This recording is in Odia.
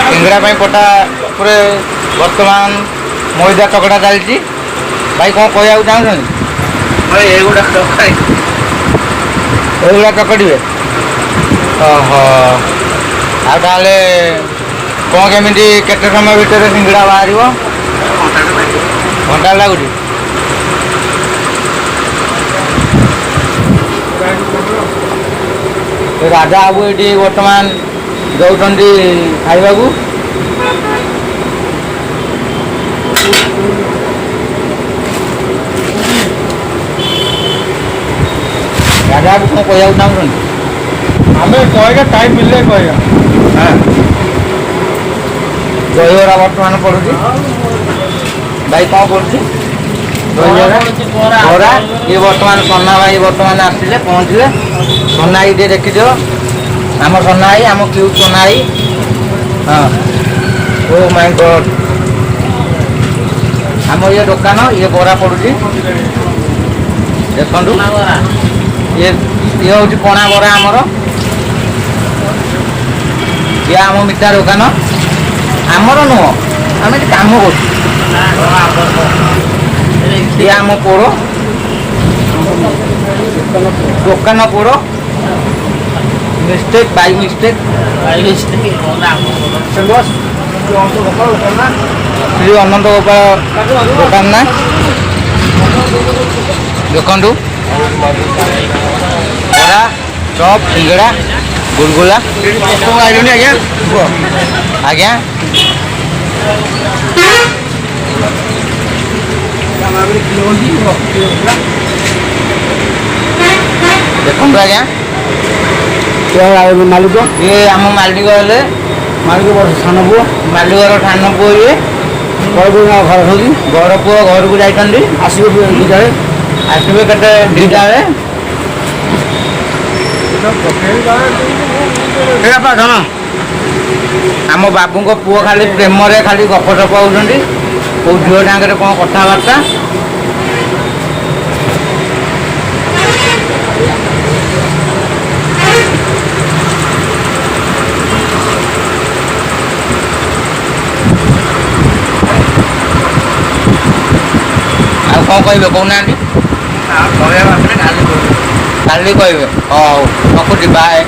ସିଙ୍ଗଡ଼ା ପାଇଁ ପଟା ଉପରେ ବର୍ତ୍ତମାନ ମଇଦା ଚକଟା ଚାଲିଛି। ଭାଇ, କ'ଣ କହିବାକୁ ଚାହୁଁଛନ୍ତି? ଏଗୁଡ଼ା ଏଗୁଡ଼ା ଚକଟିବେ। ଓହୋ, ଆଉ ତାହେଲେ କ'ଣ କେମିତି, କେତେ ସମୟ ଭିତରେ ସିଙ୍ଗଡ଼ା ବାହାରିବ? ଘଣ୍ଟା ଲାଗୁଛି। ରାଜା ବାବୁ ଏଠି ବର୍ତ୍ତମାନ ଦେଉଛନ୍ତି ଖାଇବାକୁ। ରାଜା ବାବୁ, କ'ଣ କହିବାକୁ ଚାହୁଁଛନ୍ତି? ଆମେ କହିବା, ଟାଇମ୍ ମିଳିଲେ କହିବା। ହଁ, ଦହିବରା ବର୍ତ୍ତମାନ ପଡ଼ୁଛି। ଭାଇ, କ'ଣ ପଡ଼ୁଛି? ଦହିବରା, ବରା। ଇଏ ବର୍ତ୍ତମାନ ସନା ଭାଇ ବର୍ତ୍ତମାନ ଆସିଲେ, ପହଞ୍ଚିଲେ। ସନା ଭାଇ ଟିକେ ଦେଖିଦିଅ। ଆମ ସନା ଭାଇ, ଆମ କ୍ୟୁଟ୍ ସନା ଭାଇ। ହଁ, ଓ ମାଇ ଗଡ୍। ଆମ ଇଏ ଦୋକାନ, ଇଏ ବରା ପଡ଼ୁଛି, ଦେଖନ୍ତୁ। ଇଏ ହେଉଛି ପଣା ବରା ଆମର। ଇଏ ଆମ ମିଠା ଦୋକାନ। ଆମର ନୁହଁ, ଆମେ ଏଠି କାମ କରୁଛୁ। ଇଏ ଆମ ପୋଡ଼ ଦୋକାନ, ପୋଡ଼ ମିଷ୍ଟେକ୍, ବାଇ ମିଷ୍ଟେକ୍। ଶ୍ରୀ ଅନନ୍ତ ଗୋପାଳ ଦୋକାନ ନା। ଦେଖନ୍ତୁ, ବରା, ଚପ୍, ସିଙ୍ଗଡ଼ା, ଗୁଲଗୁଲା। ଆଇଲୁନି ଆଜ୍ଞା। ଆଜ୍ଞା, ଦେଖନ୍ତୁ ଆଜ୍ଞା। ମାଲିକ। ଇଏ ଆମ ମାଲିକ ହେଲେ। ମାଲିକ ବଡ଼ ସାନ ପୁଅ। ମାଲିକର ସାନ ପୁଅ ଇଏ। ବଡ଼ ଘର ଅଛନ୍ତି। ବଡ଼ ପୁଅ ଘରକୁ ଯାଇଛନ୍ତି। ଆସିବେ 2ଟାରେ। ଆସିବେ କେତେ? 2ଟା ବେଳେ। ଧନ। ଆମ ବାବୁଙ୍କ ପୁଅ ଖାଲି ପ୍ରେମରେ ଖାଲି ଗପ ସପ ହେଉଛନ୍ତି କୋଉ ଝିଅ ସାଙ୍ଗରେ, କ'ଣ କଥାବାର୍ତ୍ତା। ଆଉ କ'ଣ କହିବେ, କହୁନାହାନ୍ତି? କାଲି କହିବେ। ହଉ, ରଖୁଛି, ବାଏ।